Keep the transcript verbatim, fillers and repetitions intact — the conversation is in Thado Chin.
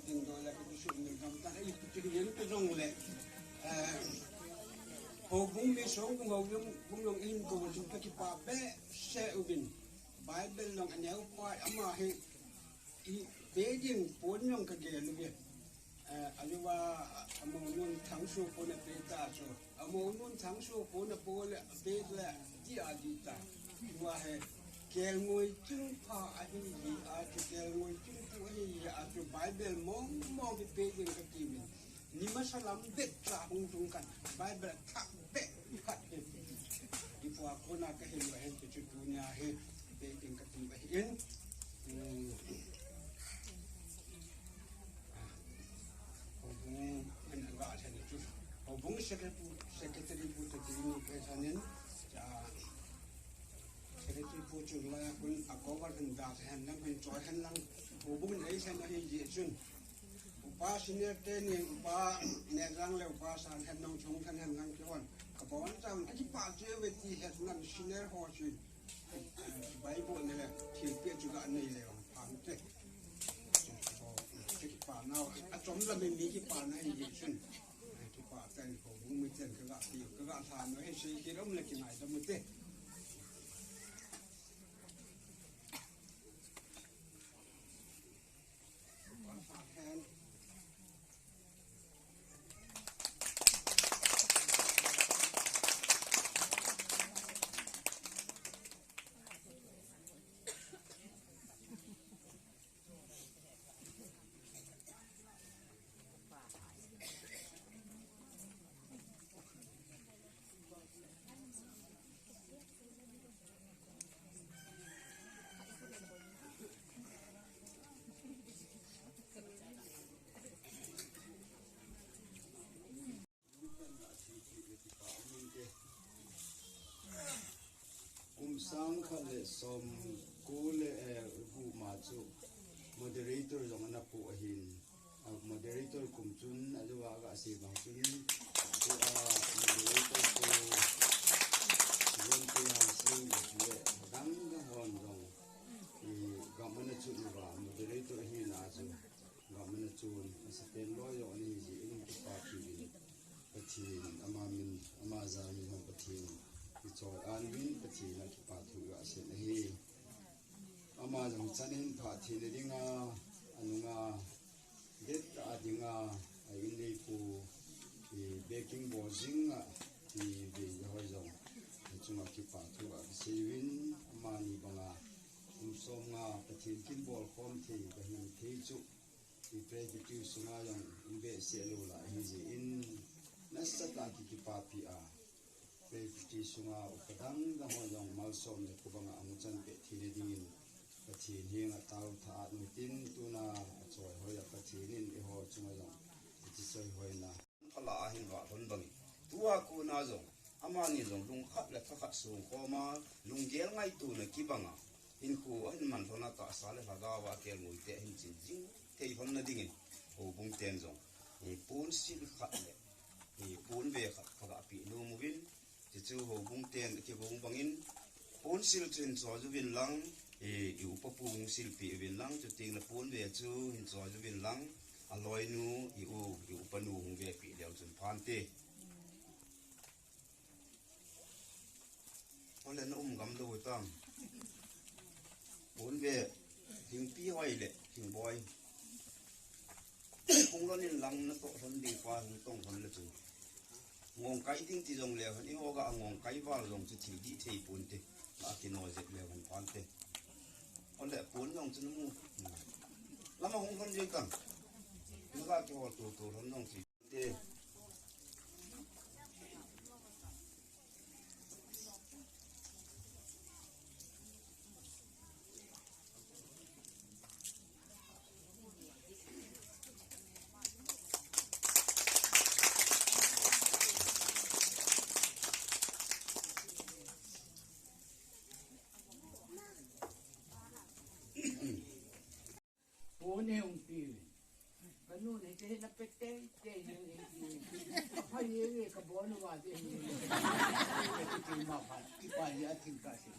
Ding dol le ka kisuh min gam ta, ei, kiti hin ka jong le. Eh, houbung mi song bung houbung bung jong in ko jong ka kipah behseh uvin. Bible jong aneo pa ama hi i pe ding pon jong ka gel uve. Eh, aluva, amounun thangsuh pon a pe ta chu. Amounun thangsuh pon a pe le, pe le, ti a di ta. Tua hi, kelngoi chingpha ahi hi a chu, kelngoi chingpu ahi hi a chu, Bible mong mong hi pe ding ka ti min. Ni masa lam bep cha hung tung kan, Bible thak bep khat hi. I pua kona ka hin lo hen chu tunia hi, pe ding ka ti ba hi in. Hmm. Houbung, an, an ga thei chu. Houbung secretary, secretary pu te ti ni pe thanin, cha, secretary pu chu la kun a cover han da hen lang, han choi hen lang. Houbung in ei sen ahi ji chun. Upa senior te ni, upa ne lang le upa san hen nong chung hen hen lang ki hon. Ka bon chang, a ki pa che ve ti het nan senior ho chu. Bible ne le, thil pe chu ga nei le ong phang te. Chu kipa nau, a chom la mi mi kipa na hi ye chun. Kipa ten ko, mi ten ka ga ti, ka ga tha no he sei ki rom le ki nai da mu te. Kum sang khat le som ko le, eh, gup ma chu moderator jong ana pu ahin. A moderator kum chun ajo a ga sei bang chun, tua moderator chu John P. Hangsing le dang dang hon jong, i, gam ana chu ni ba moderator hi na chu. Gam ana chun, asapen loi jong ana hi jeh in kipa thu in. Pathen, ama min, ama jal min hon Pathen. Kichoi an min Pathen a kipa thu ga sen ahi. Ama jong chan hin pha thei le dinga, anunga, det a dinga, a in nei pu, i backing bol jing a, i ve ja hoi jong. Chunga kipa thu a kisei uvin, amani banga, um som nga, Pathen kin bol khom thei, ka hin thei chu. I Presbytery sunga jong um behseh lou lai ahi jeh in, nasatah a ki, kipapi a. Presbytery sunga upa dang dang ho jong malsom le kobanga amu chan peh theina dingin Pathen henga taotha a um tin, tuna achoi hoi a Pathen in eiho chunga jong hiche choi hoina phala ahin vah lhon bangin, tua kona jong, amani jong lungkhat le thakhat sung khoma, lunggel ngaitona kibanga, hinkho ahin man lhon a tahsa le lhagao a kelngoi te ahin chin jing thei lhon na dingin, houbung ten jong, i ponsil khat le, i ponve khat phaga peh nom uvin, Tichu houbung ten akibong bangin, ponsil chu hin choi uvin lang, i, i upa pu hung silpeh uvin lang, chuteng le ponve chu hin choi uvin lang, aloinu, i u, i upa nu hung vepeh leu chun phante. Ole na um gam lou tam. Ponve, Thingpi hoi le, Thingboi. Hung lhon in lang natoh lhon ding pa hung tong lhon le chun. Ngong kai ding ti jong leu hen, eiho ga ngong kai val jong chu thil dih thei ponte. Akino jep leu hen phante. Ole pon jong chu namu. Lama hung lhon jeng tang. Naga kihol tutu lhon jong chu. Pon ne hung pe. Kanu ne te na pe te te ne. Apa ye ye ka bon wa te ne. Te ma pa, ti pa ya tin ka se.